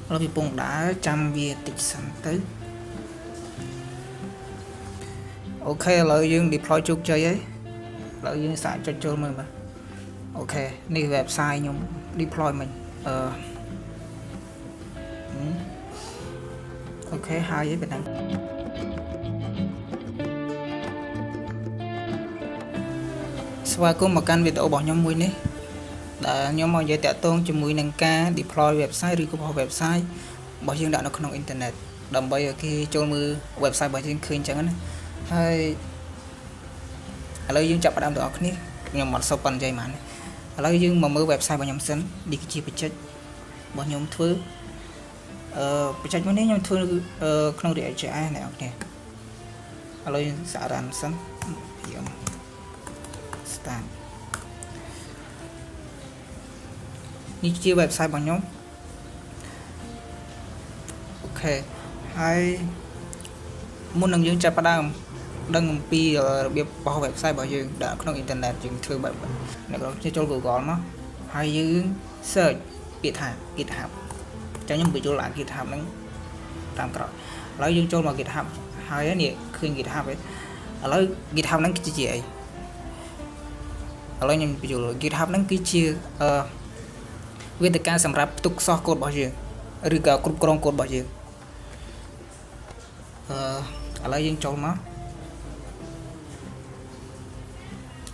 ឥឡូវវាពងដើរចាំវាតិចសិនទៅ OK ឥឡូវយើង deploy ជោគជ័យហើយឥឡូវយើងសាកចុចចូលមើលបាទ OK នេះ website ខ្ញុំ deploy មិញអឺ OK ហើយឯងប៉ុណ្ណឹងស្វាគមន៍មកកាន់វីដេអូរបស់ខ្ញុំមួយនេះដែលខ្ញុំមកនិយាយតាក់ទងជាមួយនឹងការ deploy website ឬក៏បោះ website របស់យើងដាក់នៅក្នុងអ៊ីនធឺណិតដើម្បីឲ្យគេចូលមើល website របស់យើងឃើញអញ្ចឹងណាហើយឥឡូវយើងចាប់ផ្ដើមទាំងអស់គ្នាខ្ញុំអត់សូវប៉ិននិយាយហ្មងឥឡូវយើងមកមើល website របស់ខ្ញុំសិននេះគឺជា project របស់ខ្ញុំធ្វើអឺ project មួយនេះខ្ញុំធ្វើក្នុង React.js អ្នកនរគ្នាឥឡូវយើងសាក run សិន npm start នេះជា website របស់ខ្ញុំ OK ហើយមុននឹងយើងចាប់ផ្ដើមដឹងអំពីរបៀបបោះ website របស់យើងដាក់ក្នុងអ៊ីនធឺណិតយើងធ្វើបែបអ្នកនរចូល Google មកហើយយើង search ពាក្យថា GitHub ចឹងខ្ញុំបញ្ចូលអា GitHub ហ្នឹងតាមក្រោយឥឡូវយើងចូលមក GitHub ហើយនេះឃើញ GitHub ឯងឥឡូវ GitHub ហ្នឹងគឺជាអីឥឡូវខ្ញុំបញ្ចូល GitHub ហ្នឹងគឺជាអឺវេទិកាសម្រាប់ផ្ទុក source code របស់យើងឬក៏គ្រប់គ្រងកូដរបស់យើងអឺឥឡូវយើងចូលមក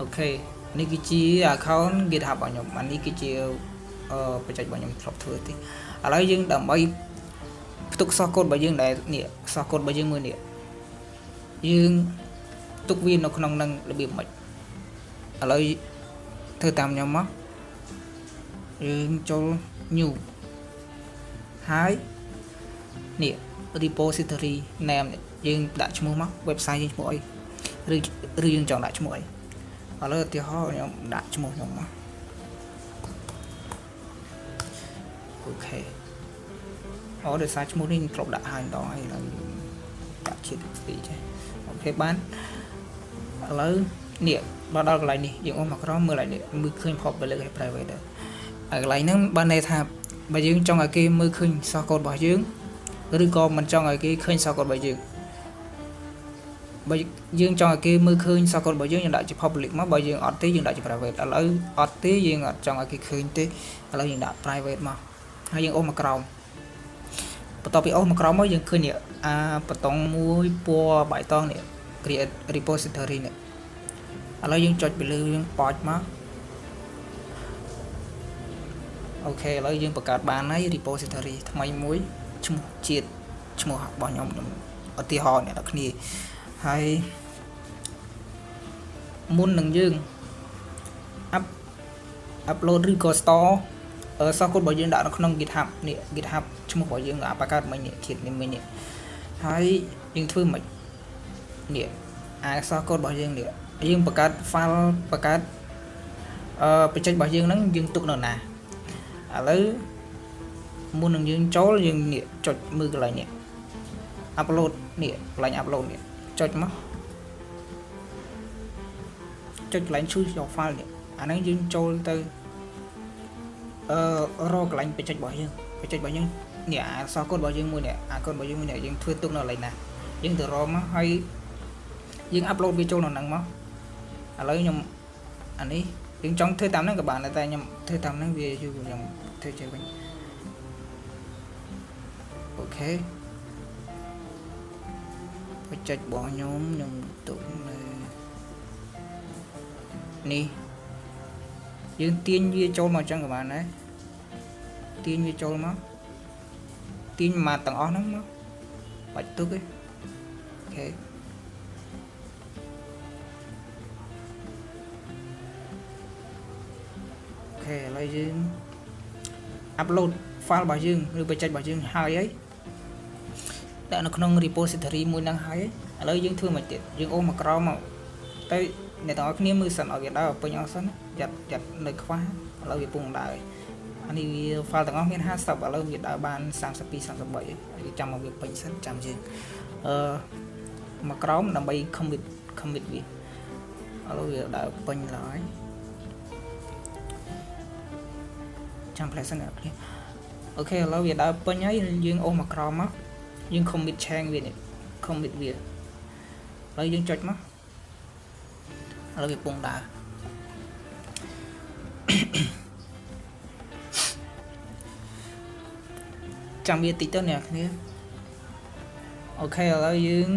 OK នេះគឺជា account GitHub របស់ខ្ញុំអានេះគឺជាអឺ project របស់ខ្ញុំធ្លាប់ធ្វើទេឥឡូវយើងដើម្បីផ្ទុក source code របស់យើងដែលនេះ source code របស់យើងមួយនេះយើងទុកវានៅក្នុងនឹងរបៀបម៉េចឥឡូវធ្វើតាមខ្ញុំមកយើងចូល new ហើយនេះ repository name យើងដាក់ឈ្មោះមក website យើងឈ្មោះអីឬឬយើងចង់ដាក់ឈ្មោះអីឥឡូវឧទាហរណ៍ខ្ញុំដាក់ឈ្មោះខ្ញុំមក OK អូដោយសារឈ្មោះនេះខ្ញុំធ្លាប់ដាក់ហើយម្ដងហើយឥឡូវដាក់ជាតិពីរចេះ OK បានឥឡូវនេះបើដល់កន្លែងនេះយើងអូសមកក្រោមមើលកន្លែងនេះមើលឃើញ public ហើយ private ដែរហើយកន្លែងហ្នឹងបានន័យថាបើយើងចង់ឲ្យគេមើលឃើញ source code របស់យើងឬក៏មិនចង់ឲ្យគេឃើញ source code របស់យើងបើយើងចង់ឲ្យគេមើលឃើញ source code របស់យើងយើងដាក់ជា public មកបើយើងអត់ទេយើងដាក់ជា private ឥឡូវអត់ទេយើងអត់ចង់ឲ្យគេឃើញទេឥឡូវយើងដាក់ private មកហើយយើងអូសមកក្រោមបន្ទាប់ពីអូសមកក្រោមមកយើងឃើញនេះអាបតង់មួយពណ៌បៃតងនេះ create repository នេះឥឡូវយើងចុចពីលើយើងប៉ចមក OK ឥឡូវយើងបង្កើតបានហើយ repository ថ្មីមួយឈ្មោះជាតិឈ្មោះរបស់ខ្ញុំខ្ញុំឧទាហរណ៍អ្នកនរគ្នាហើយមុននឹងយើង upload ឬក៏ store source code របស់យើងដាក់នៅក្នុង GitHub នេះ GitHub ឈ្មោះរបស់យើងអាបង្កើតមិញនេះជាតិនេះមិញនេះហើយយើងធ្វើមិននេះអា source code របស់យើងនេះយើងបង្កើត file បង្កើតអឺ project របស់យើងហ្នឹងយើងទុកនៅណាឥឡូវមុននឹងយើងចូលយើងនេះចុចមើលកន្លែងនេះ upload នេះកន្លែង upload នេះចុចមកចុចកន្លែង choose your file នេះអាហ្នឹងយើងចូលទៅអឺរកកន្លែង project របស់យើង project របស់យើងនេះអា source code របស់យើងមួយនេះអា code របស់យើងមួយនេះយើងធ្វើទុកនៅកន្លែងណាយើងទៅរកមកហើយយើង upload វាចូលនៅហ្នឹងមកឥឡូវខ្ញុំអានេះយើងចង់ធ្វើតាមហ្នឹងក៏បានដែរតែខ្ញុំធ្វើតាមហ្នឹងវាយូរខ្ញុំធ្វើចេះវិញ OK project របស់ខ្ញុំខ្ញុំទុកនៅនេះយើងទាញវាចូលមកអញ្ចឹងក៏បានដែរទាញវាចូលមកទាញមកទាំងអស់ហ្នឹងមកបាច់ទុកទេ OK OK ឥឡូវយើង upload file របស់យើងឬ project របស់យើងហើយហើយដាក់នៅក្នុង repository មួយហ្នឹងហើយឥឡូវយើងធ្វើមកទៀតយើងអូសមកក្រោមមកទៅអ្នកទាំងអស់គ្នាមើលសិនឲ្យវាដើរពេញអស់សិនយ៉ាត់យ៉ាត់នៅខ្វះឥឡូវវាពងដើរអានេះវា file ទាំងអស់មាន50ឥឡូវវាដើរបាន32 33ហើយចាំមកវាពេញសិនចាំយើងអឺមកក្រោមដើម្បី commit វាឥឡូវវាដើរពេញឡើយចាំផ្លែសិនអ្នកគ្នា OK ឥឡូវវាដើរពេញហើយយើងអូសមកក្រោមមកយើង commit change វានេះ commit វាឥឡូវយើងចុចមកឥឡូវវាពងដើរ ចាំវាតិចទៅអ្នកគ្នា OK ឥឡូវយើង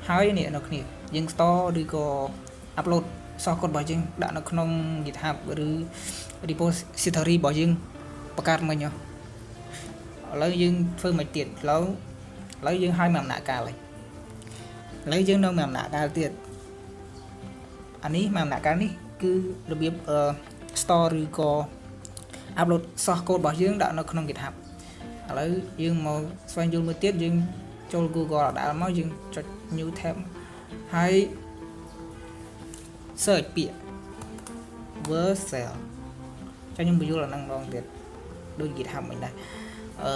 ហើយនេះអ្នកគ្នាយើង store ឬក៏ upload source code របស់យើងដាក់នៅក្នុង GitHub ឬ repository របស់យើងបង្កើតមិញហ៎ឥឡូវយើងធ្វើមិនទៀតឥឡូវឥឡូវយើងឲ្យមួយដំណាក់កាលហើយឥឡូវយើងនៅមួយដំណាក់កាលទៀតអានេះមួយដំណាក់កាលនេះគឺរបៀបអឺ store ឬក៏ upload source code របស់យើងដាក់នៅក្នុង GitHub ឥឡូវយើងមកស្វែងយល់មួយទៀតយើងចូល Google ដដែលមកយើងចុច new tab ហើយ search ពាក្យ Vercel ចាខ្ញុំបញ្យល់អាហ្នឹងម្ដងទៀតដូច GitHub មិញដែរអឺ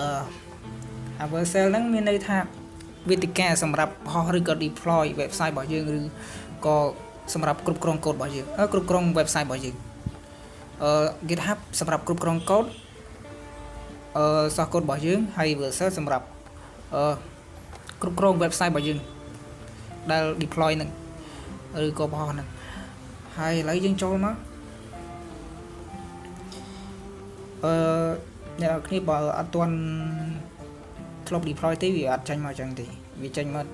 អា Vercel ហ្នឹងមានន័យថាវេទិកាសម្រាប់ហោះឬក៏ deploy website របស់យើងឬក៏សម្រាប់គ្រប់គ្រងកូដរបស់យើងអឺគ្រប់គ្រង website របស់យើងអឺ GitHub សម្រាប់គ្រប់គ្រងកូដអឺ source code របស់យើងហើយ Vercel សម្រាប់អឺគ្រប់គ្រង website របស់យើងដែល deploy ហ្នឹងឬក៏បង្ហោះហ្នឹងហើយឥឡូវយើងចូលមកអឺអ្នកនរគ្នាបើអត់ទាន់ធ្លាប់ deploy ទេវាអត់ចេញមកអញ្ចឹងទេវាចេញមក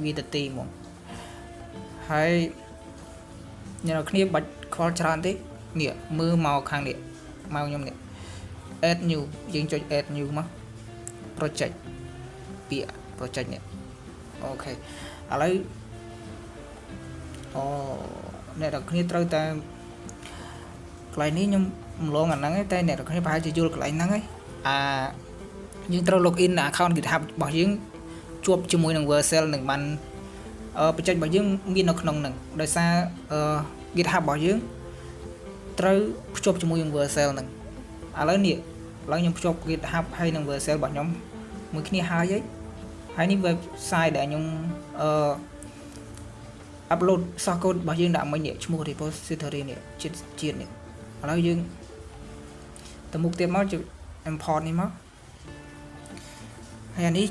វាទៅទីហ្មងហើយអ្នកនរគ្នាបាច់ខ្វល់ច្រើនទេនេះមើលមកខាងនេះមកខ្ញុំនេះ add new យើងចុច add new មក project ពាក្យ project នេះ OK ឥឡូវអូអ្នកនរគ្នាត្រូវតែកន្លែងនេះខ្ញុំម្លងអាហ្នឹងឯងតែអ្នកនរគ្នាប្រហែលជាយល់កន្លែងហ្នឹងឯងអាយើងត្រូវ log in account GitHub របស់យើងជាប់ជាមួយនឹង Vercel នឹងបានអឺ project របស់យើងមាននៅក្នុងហ្នឹងដោយសារអឺ GitHub របស់យើងត្រូវភ្ជាប់ជាមួយនឹង Vercel ហ្នឹងឥឡូវនេះឥឡូវខ្ញុំភ្ជាប់ GitHub ហើយនឹង Vercel របស់ខ្ញុំមួយគ្នាហើយហីហើយនេះ website ដែលខ្ញុំអឺ upload source code របស់យើងដាក់មិញនេះឈ្មោះ repository នេះជាតិជាតិនេះឥឡូវយើងទៅមុខទៀតមកចុច import នេះមកហើយអានេះ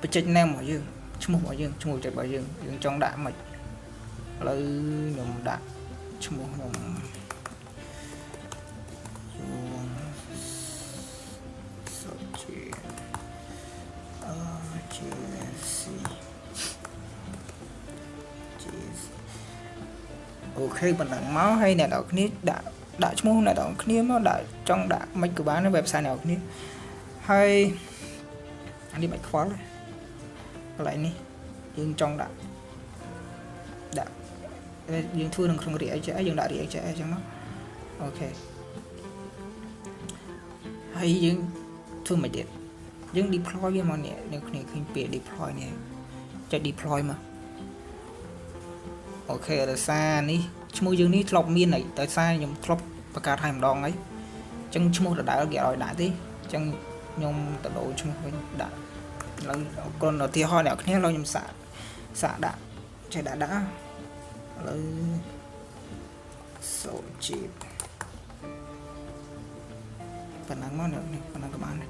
project name របស់យើងឈ្មោះរបស់យើងឈ្មោះ project របស់យើងយើងចង់ដាក់មិនឥឡូវខ្ញុំដាក់ឈ្មោះខ្ញុំយងសុជាអឺជាស៊ីជា OK ប៉ុណ្ណឹងមកហើយអ្នកនរគ្នាដាក់ដាក់ឈ្មោះអ្នកនរគ្នាមកដាក់ចង់ដាក់មិនក៏បានដែរ website អ្នកនរគ្នាហើយអានេះបាច់ខ្វល់ទេកន្លែងនេះយើងចង់ដាក់ដាក់យើងធ្វើនៅក្នុង React JS យើងដាក់ React JS អញ្ចឹងមក OK ហើយយើងធ្វើមិនទៀតយើង deploy វាមកនេះអ្នកគ្នាឃើញពាក្យ deploy នេះចុច deploy មក OK ដោយសារនេះឈ្មោះយើងនេះធ្លាប់មានហើយដោយសារខ្ញុំធ្លាប់បង្កើតឲ្យម្ដងហើយអញ្ចឹងឈ្មោះដដែលគេឲ្យដាក់ទេអញ្ចឹងខ្ញុំទៅដូរឈ្មោះវិញដាក់ឥឡូវគ្រាន់តែឧទាហរណ៍អ្នកគ្នាឥឡូវខ្ញុំសាកសាកដាក់ចេះដាក់ដាក់ឥឡូវសូជីបប៉ុណ្ណឹងមកនេះប៉ុណ្ណឹងក៏បានដែរឥ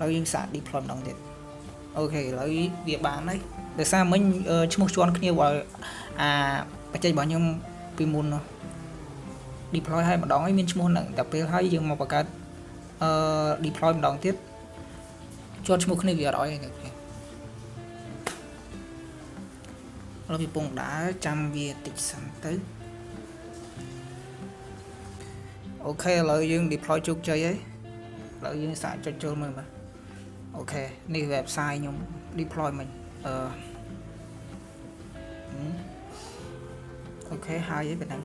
ឡូវយើងសាក deploy ម្ដងទៀត OK ឥឡូវវាបានហើយដោយសារមិញឈ្មោះជាន់គ្នាបើអា project របស់ខ្ញុំពីមុននោះ deploy ឲ្យម្ដងហើយមានឈ្មោះហ្នឹងតែពេលហើយយើងមកបង្កើតអឺ deploy ម្ដងទៀតជាប់ឈ្មោះគ្នាវាអត់អោយទេអ្នកឥឡូវវាពងដើរចាំវាតិចសិនទៅ OK ឥឡូវយើង deploy ជោគជ័យហើយឥឡូវយើងសាកចុចចូលមើលបាទ OK នេះ website ខ្ញុំ deploy មិញអឺ OK ហើយឯងប៉ុណ្ណឹង